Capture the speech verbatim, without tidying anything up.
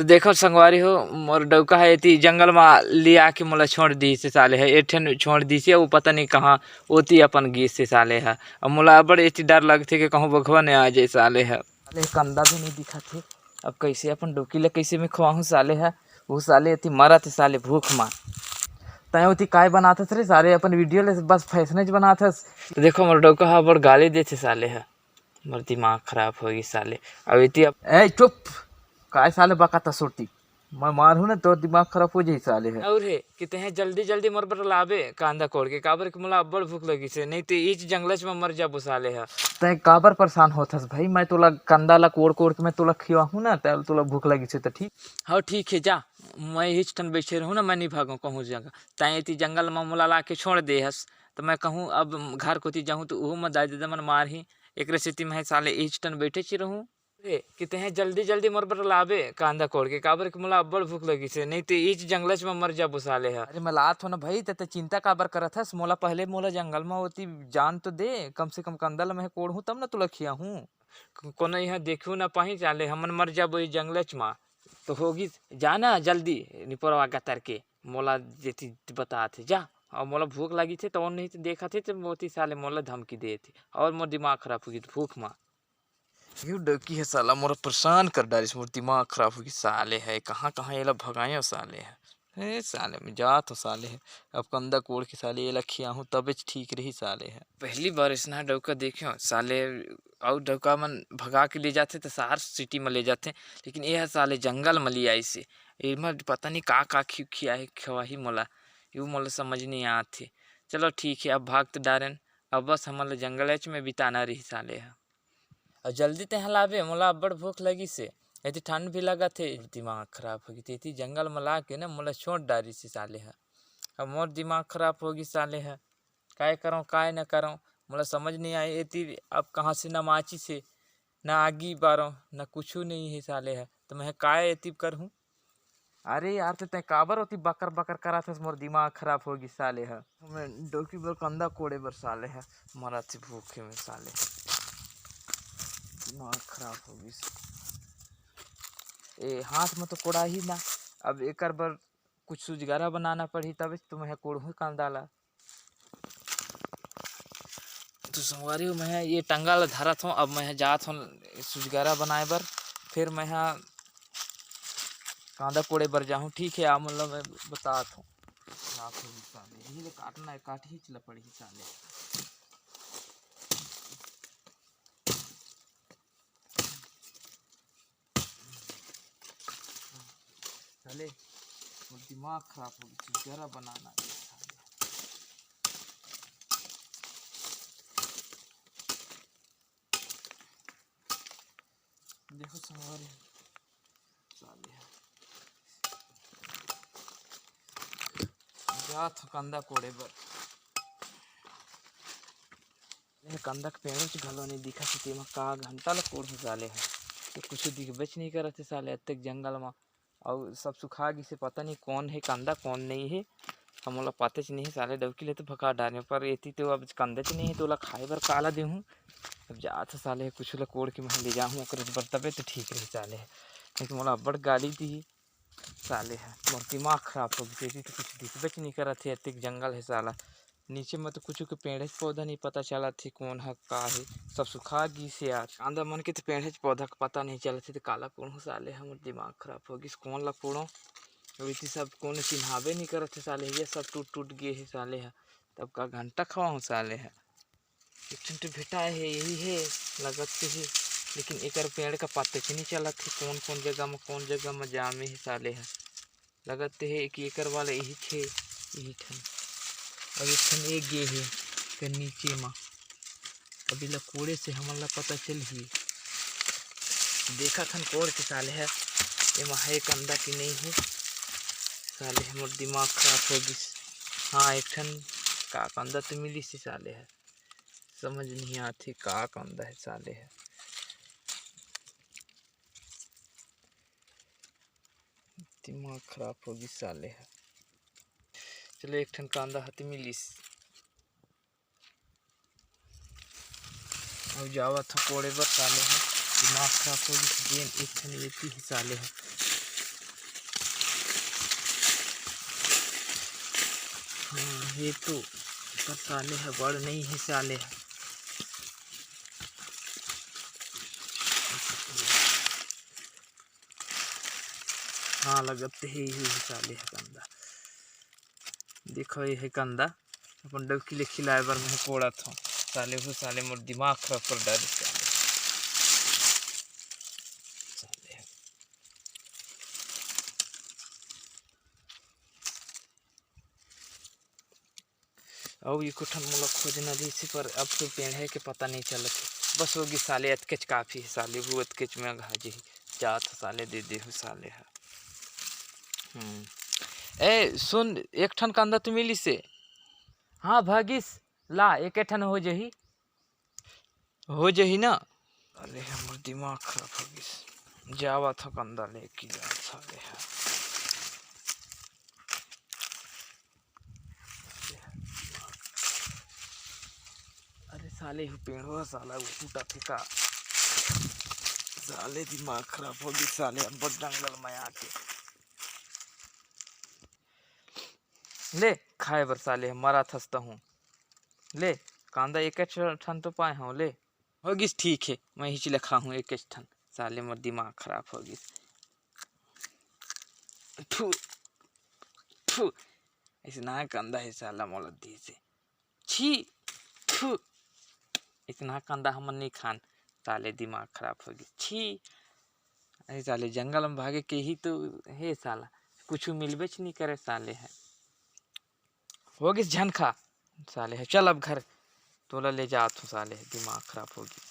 तो देखो संगवारी हो, मोर डौका ह एती जंगल म लिया के मोला छोड़ दिस हे साले ह। एक ठन छोड़ दिस हे, वो पता नहीं कहाँ ओती अपन गिस हे साले ह। अब मोला बड़ एती डर लगथे कि कहूँ बघवा ने आ जाए साले ह। साले कंदा भी नहीं दिखत हे। अब कैसे अपन डौकी ल कैसे मैं खवाहूँ साले ह? वो साले एती मरत हे साले भूख म। तैं ओती काय बनाथस रे साले? अपन वीडियो ले बस फैसने च बनाथस। तो देखो मोर डौका ह बड़ गाली देथे साले ह। मोर दिमाग खराब हो गई साले। अब एती अब ए चुप, काय साले बकाता सुरती? मैं मारहूँ ना, तोर दिमाग खराब हो जाही साले ह। और हे कि तेहे जल्दी जल्दी मोर बर लाबे कांदा कोड़ के, काबर कि मोला अब्बड़ भूख लगिस हे, नहीं ते इच जंगलच म मर जाबो साले ह। तैं काबर परेशान होथस भाई? मैं तोला कंदा ला कोड़ कोड़ के मैं तोला खियाहूँ ना, तैं तोला भूख लगिस हे त ठीक। हाँ ठीक हे, जा, मैं इच ठन बैठे रहूँ ना, मैं नहीं भागूँ कहूँ जगह। तैं एती जंगल म मोला ला के छोड़ दे हस, त मैं कहूँ अब घर कोती जाहूँ त उहू म दाई ददा मन मारही। एकरे सेती मैं साले इच ठन बैठे च रहूँ। रे, कि तेहे जल्दी जल्दी मोर बर लाबे कांदा कोड़ के, काबर कि मोला अब्बड़ भूख लगिस हे, नहीं ते इच जंगलच म मर जाबो साले ह। अरे मैं लात हो ना भाई, ते, ते चिंता काबर करत हस? मोला पहले मोला जंगल म ओती जान तो दे, कम से कम कंदा ल मैं कोड़हूँ तब न तोला खियाहूँ। को-, कोनो इहाँ देखू ना पाही साले, हमन मर जाबो ई जंगलच म। तो होगी, जा ना जल्दी निपोरवा गतर के, मोला जेती बतात हे, जा। और मोला भूख लगिस हे, तो नहीं तो देखत हे, तो मोती साले मोला धमकी देत हे, और मोर दिमाग खराब होगी भूख म। यू डौकी हे साला, मोर परेशान कर डारिस, मोर दिमाग खराब होगी साले ह, कहाँ कहाँ एला भगायो साले ह। ए साले, मैं जात हो साले ह, अब कंदा कोड़ के साले एला खियाहूँ तबेच ठीक रही साले ह। पहली बार इसना डौका देखे हो साले, अउ डौका मन भगा के ले जाथे त शहर सिटी म ले जाथे, लेकिन ये ह साले जंगल म ले आइस हे। एमा पता नहीं का का खि-, खिया हे, खवाही मोला, यू मोला समझ नहीं आत हे। चलो ठीक हे, अब भाग तो डारेन, अब बस हमन ल जंगलेच में बिताना रही साले ह। अउ जल्दी तेहा लाबे, मोला अब्बड़ भूख लगिस हे, एती ठंड भी लगत हे, दिमाग खराब होगी, तेती जंगल म ला के ना मोला छोड़ डारिस हे साले ह। अब मोर दिमाग खराब होगी साले ह, काय करंव, काय न करंव, मोला समझ नहीं आए, एती अब कहाँ से न माचिस हे, न आगी बारंव, न कुछू नहीं हे साले ह, त मैं काय एती करहूँ? अरे यार, ते तैं काबर ओती बकर बकर करत हस? मोर दिमाग खराब होगी साले ह। मैं डौकी बर कंदा कोड़े बर साले ह, मरत हे भूखे में साले। दिमाग खराब होगी। ए, हाथ में तो कोड़ा ही ना, अब एकर बर कुछ सुजगारा बनाना पड़ही, तबे तो मैं कोड़हूँ कंदा ला। तो संगवारी हो, मैं ये टंगा ला धरत हूँ, अब मैं जात हूँ सुजगारा बनाए बर, फिर मैं कांदा कोड़े बर जाहूँ। ठीक है, आप मतलब मैं बतात हूँ। आप लोग साले, यही ले काटना है, काट ही चला पड़ी साले। साले, मोर दिमाग खराब हो गया, जरा बनाना है साले। देखो संगवारी, साले, जात हो कंदा कोड़े बर। ये कंदा के पेड़च घलो नहीं दिखत हे, तेमा का घंटा ल कोड़हूँ साले ह। तो कुछ दिखबेच नहीं करत हे साले, अतेक जंगल म। अउ सब सुखा गिसे, पता नहीं कौन हे कंदा, कौन नहीं हे। हमन ला पतेच नहीं हे साले, डौकी ले तो भगा डारे, पर एती तो अब कंदेच नहीं हे, तो ओला खाए बर काला देहूँ। अब जात हे साले, कुछ ला कोड़ के मैं ले जाहूँ ओकर बर, तबे तो ठीक रही साले। नहीं तो मोला अब्बड़ गाली दी। साले ह, मोर दिमाग खराब हो गिस, एती तो कुछ दिखबेच नहीं करत हे, अतेक जंगल हे साला। नीचे में तो कुछ के पेड़ेच पौधा नहीं पता चलत हे, कौन ह का हे, सब सुखा गिस हे यार। कांदा मन के तो पेड़ेच पौधा के पता नहीं चलत हे, तो काला कोड़हूँ साले ह, मोर दिमाग खराब हो गिस, कौन ला कोड़ों। अउ एती सब कोनो चिन्हाबे नहीं करत हे साले, ये सब टूट टूट गे हे साले ह, तब का घंटा खवाहूँ साले ह। एक ठन तो भेटाए हे, यही हे, लगत तो हे, लेकिन एकर पेड़ का पत्तेच नहीं चलत हे, कौन कौन जगह म, कौन जगह म जामे हे साले ह। लगत तो हे कि एकर वाला यही हे, यही ठन। अउ एक ठन एक गे हे, एकर नीचे म। अब एला कोड़े से हमन ला पता चलही। देखत हन कोड़ के साले ह, एमा हे कंदा कि नहीं हे। साले ह, मोर दिमाग खराब हो गिस। हाँ, एक ठन का कंदा तो मिलिस हे साले ह। समझ नहीं आत हे का कंदा हे साले ह। दिमाग खराब हो गिस साले ह। चलो, एक ठन कांदा ह त मिलिस। अउ जावत हो कोड़े बर साले ह। दिमाग खराब हो गिस, जेन एक ठन एती ही साले ह। ये तो, पर साले ह बड़ नहीं है साले ह। हाँ, लगत तो हे ही साले ह कंदा। देखो ये है कंदा, अपन डौकी ले खिलाए बर मैं कोड़त हूँ। साले हो, साले मोर दिमाग खराब कर डाले साले। साले। अउ एको ठन मोला खोजना रहिसे, पर अब तो पेड़ हे के पता नहीं चलत हे। बस होगी साले, अतकेच काफी हे साले, वो अतकेच में अघा जही। जात साले, दे दे हो साले हा। हम्म। ए सुन, एक ठन कांदा तो मिलिसे। हाँ भागिस, ला एक ठन हो जही। हो जही ना। अरे हमर दिमाग खराब हो गिस। जावत हो कंदा लेके जात साले हा। अरे साले हो पेड़वा साला वो टूटा फेंका। साले दिमाग खराब हो गिस साले, अब जंगल में आके। ले खाए बर साले ह मरा थसता हूँ। ले कांदा एक ठन तो पाए हूँ। ले हो गिस, ठीक है, मैं हिच ले खाहूँ एक ठन। साले मोर दिमाग खराब हो गिस। थू, थू, इतना कंदा है साला मोला दी से। छी, थू, इतना कंदा हमन नहीं खान। साले दिमाग खराब हो गिस। छी, अरे साले जंगल में भागे के ही तो हे साला, कुछ मिलबेच नहीं करे साले है। हो गिस झन खा साले है, चल अब घर, तोला ले जात हूँ साले है, दिमाग खराब हो गिस।